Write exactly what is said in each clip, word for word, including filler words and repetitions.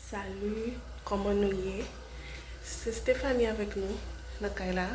Salut, kòman nou ye? Se Stephanie avèk nou nan kay la.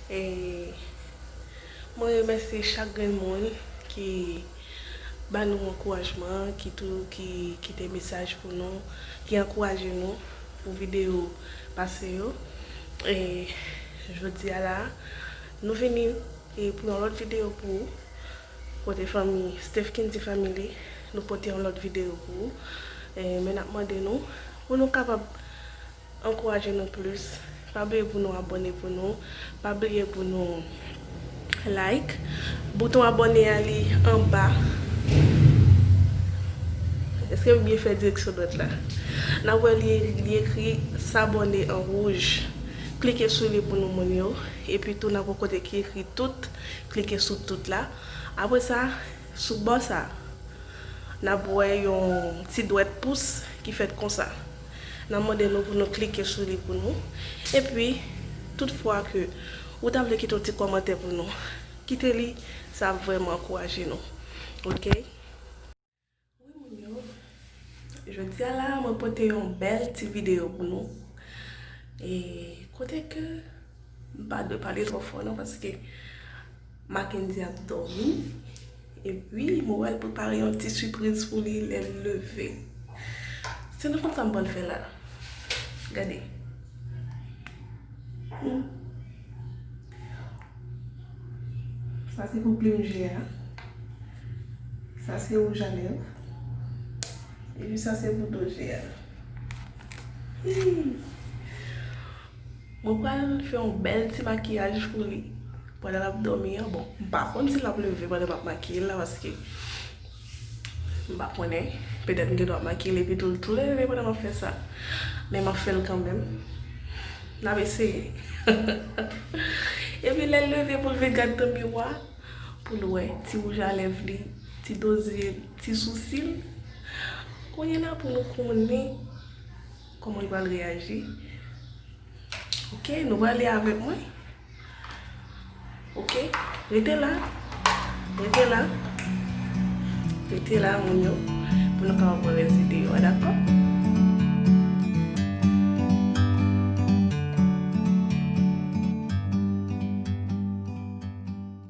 E mwen remèsye chak grenn moun ki ba nou ankourajman, ki tou, ki kite mesaj pou nou, ki ankouraje nou pou videyo pase yo. E jodi a la, nou vini, e pou yon lòt videyo pou ou. Kote fanmi Steph Kendy Family, nou pote yon lòt videyo pou ou. E, men n ap mande nou, pou nou kapab ankouraje nou plis, pa bliye pou nou abòne pou nou, pa bliye pou nou like. Bouton abòne a li anba. Èske m byen fè direksyon dwèt la? N ap wè li, li ekri s'abonner an wouj. Klike sou li pou nou moun yo. Epi tou n ap wè kote ki ekri tout. Klike sou tout la. Apre sa, sou bò sa, n ap wè yon ti dwèt pous ki fèt konsa. N ap mande nou pou nou klike sou li pou nou. Epi, tout fwa ke ou ta vle kite yon ti kòmantè pou nou, kite li, sa ap vrèman ankouraje nou. Oke? Wi, moun yo, jodi a la, mwen pote yon bèl ti videyo pou nou. E kote ke m pa dwe pale twò fò non, paske Mackendy ap dòmi. Epi, mwen pral prepare yon ti sipriz pou li lè l leve. Se nou konn sa m pral fè la. Gade. Hmm. Sa se pou plim je a. Sa se wouj a lèv. Epi sa se pou do je a. Hi! Mwen pral fè yon bèl ti makiyaj pou li pandan l ap dòmi an. Bon, m pa konn si l ap leve pandan m ap makiye l la, paske m pa konnen, petèt m gen dwa makiye l epi tou, tou leve pandan m ap fè sa. Men m ap fè l kanmenm. N ap eseye. Epi lè l leve pou l vin gad nan miwa, pou l wè ti wouj a lèv li, ti do zye l, ti sousi l. Kounye a la pou nou konnen kòman l pral reyaji. Oke, nou prale avèk mwen. Oke, rete la. Rete la. Rete la, moun yo, pou nou kapab wè rès videyo a, dakò?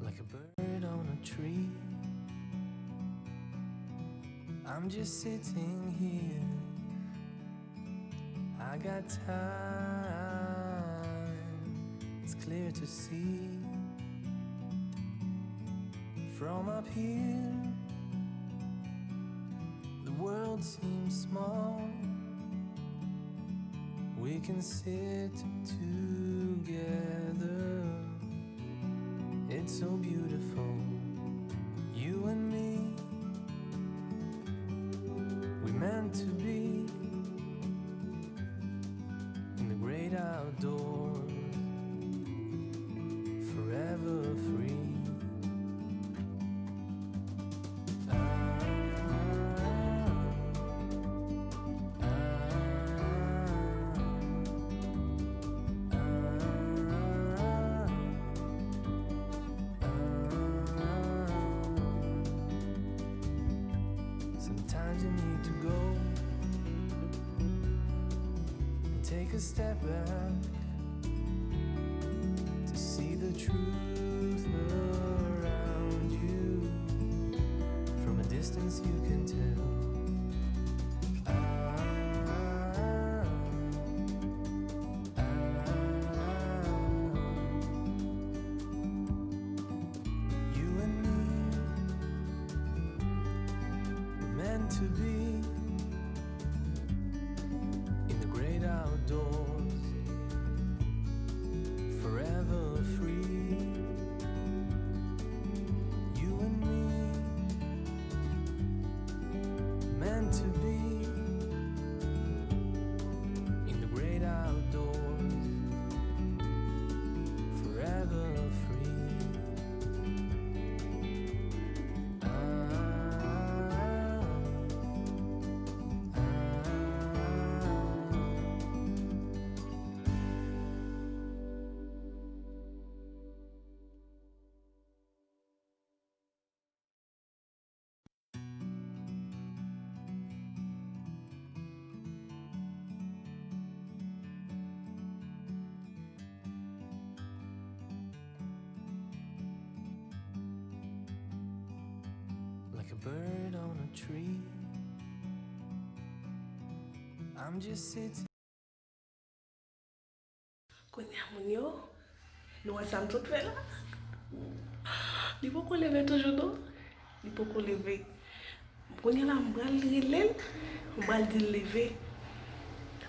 Like a bird on a tree. I'm just sitting here. I got time, it's clear to see. From up here, the world seems small. We can sit together. It's so beautiful, you and me. We meant to be in the great outdoors, forever free. Sometimes you need to go and take a step back to see the truth around you. From a distance you can tell. Ah, ah, ah. to be in the great outdoors, forever free. You and me, meant to be in the great outdoors, forever free. Like a bird on a tree. I'm just sitting. Kounye a, moun yo, nou wè sa m sot fè la? Li poko leve toujou, non. Li poko leve. Kounye a la, m pral rele l. M pral di l leve.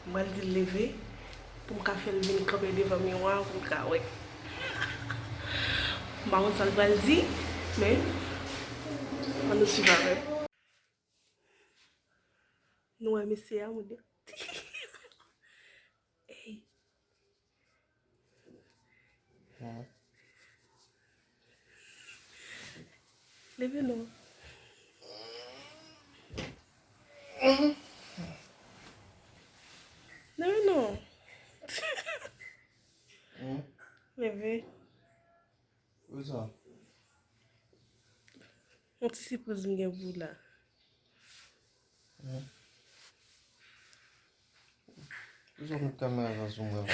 M pral di l leve. Pou m ka fè l vin kanpe devan miwa, pou m ka wè. M pa konn sa l pral di, men ann nou swiv avè m. Nou wè mesye a, moun yo. Ey. Leve non. Leve non. Leve. Yon ti sipriz m gen pou w la. Poukisa w met kamera sa sou mwen la?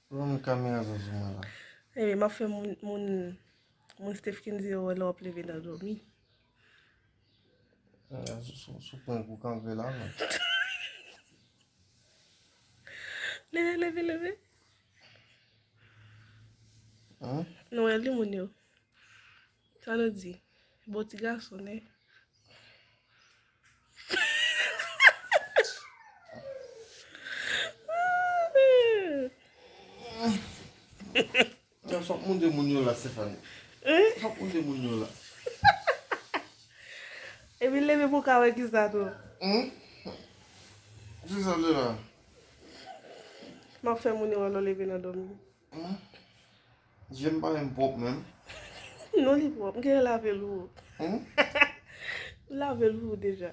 Poukisa w met kamera sa sou mwen la? Ebyen, m ap fè moun, moun, moun Steph Kendy yo wè lè w ap leve nan dòmi. Sou, sou, sou pwen pou kanpe la, men. Leve, leve, leve. Nou wè li moun yo. Sa nou di? Bon ti gason, ne? Sa w ap montre moun yo la, Stephanie? Sa w ap montre moun yo la? Epi leve pou w ka wè kisa tou. Kisa l ye la? M ap fè moun yo wè lè w leve nan dòmi. Je m pa menm pwòp menm. Non, li pwòp. M gentan lave l pou ou. M lave l pou ou deja.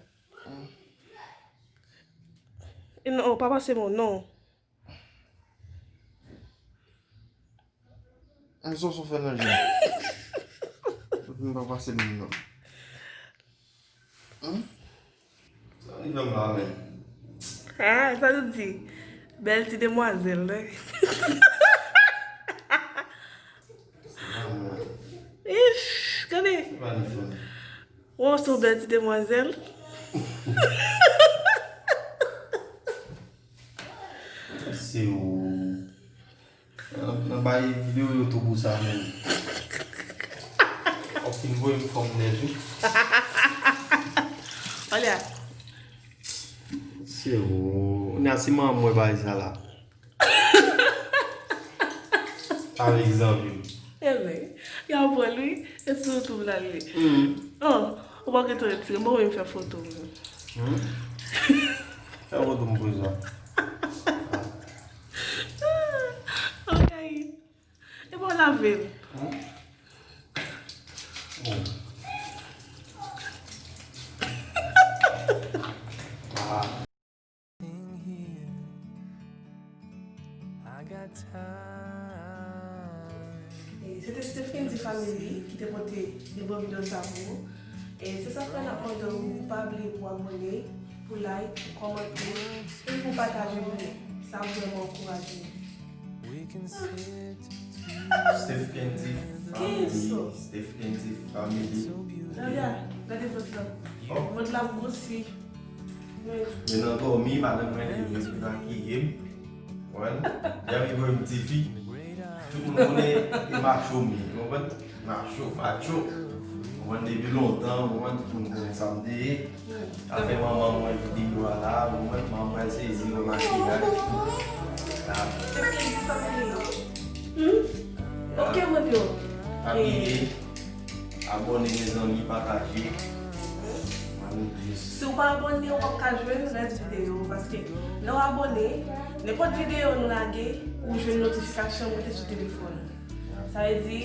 E non, pa pase men w, non. Mwen soso fè nan je m. Epi m pa pase menm non. Sa li fè m la menm? Ah, sa nou di? Bèl ti demwazèl, wi. Ish, gade. Wè w se yon bèl ti demwazèl. Se ou. Nan, nan bay videyo yo tou pou sa menm. W ap fin voye m fòm nèt wi. Olè. Se ou. Kounye a se manman m wè bagay sa la. Avèk zanmi m. Ebyen, y a pran l wi. E sou YouTube l al li. Oh, ou pa gentan retire. Bon, mwen fè foto mwen. Fè foto m pou sa. Ok. E bon, lave l. I got time. E se te Steph Kendy Family ki te pote nouvo videyo sa pou ou. E se sa k fè n ap mande w, pa bliye pou abòne, pou like, pou kòmante, e pou pataje pou nou. Sa ap vrèman ankouraje nou. Steph Kendy Family. Steph Kendy Family. Gade, gade vant lan. Vant la gwosi. Men nan dòmi, madanm mwen leve pou l makiye m. Konprann? Lè m rive m ti fi. Tout moun konnen e macho m ye. Konprann? Macho, facho. Mwen depi lontan, mwen tout moun konnen sa m te ye. Afè manman mwen videyo a la, mwen manman mwen sezi wè makiyaj. La. Eske di sa mwen yo? Hmm? Ok, moun yo. Pa bliye abòne, mezanmi, pataje. Mwen jis Si w pa abòne, w p ap ka jwenn rès videyo paske lè w abòne, nenpòt videyo nou lage, ou jwenn notifikasyon monte sou telefòn. Sa vle di,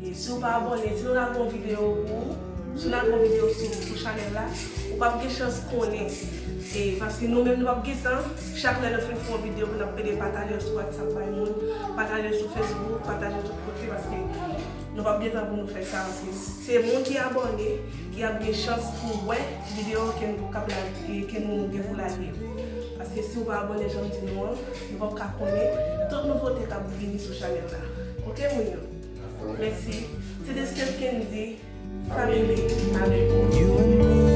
e si w pa abòne, si nou lage yon videyo pou ou, si nou lage yon videyo sou, sou chanèl la, ou p ap gen chans konnen. E paske nou menm nou p ap gen tan, chak lè nou fin fè yon videyo pou n ap pede pataje l sou WhatsApp bay moun, pataje l sou Facebook, pataje l tout kote, paske nou p ap gen tan pou nou fè sa. Se, se moun ki abòne ki ap gen chans pou wè videyo ke nou k ap lage, ke nou gen pou lage. Paske si w pa abòne, jan m di nou an, nou p ap ka konnen tout nouvote k ap vini sou chanèl la. Ok, moun yo? Mèsi. Se te Steph Kendy, Family, avèk ou.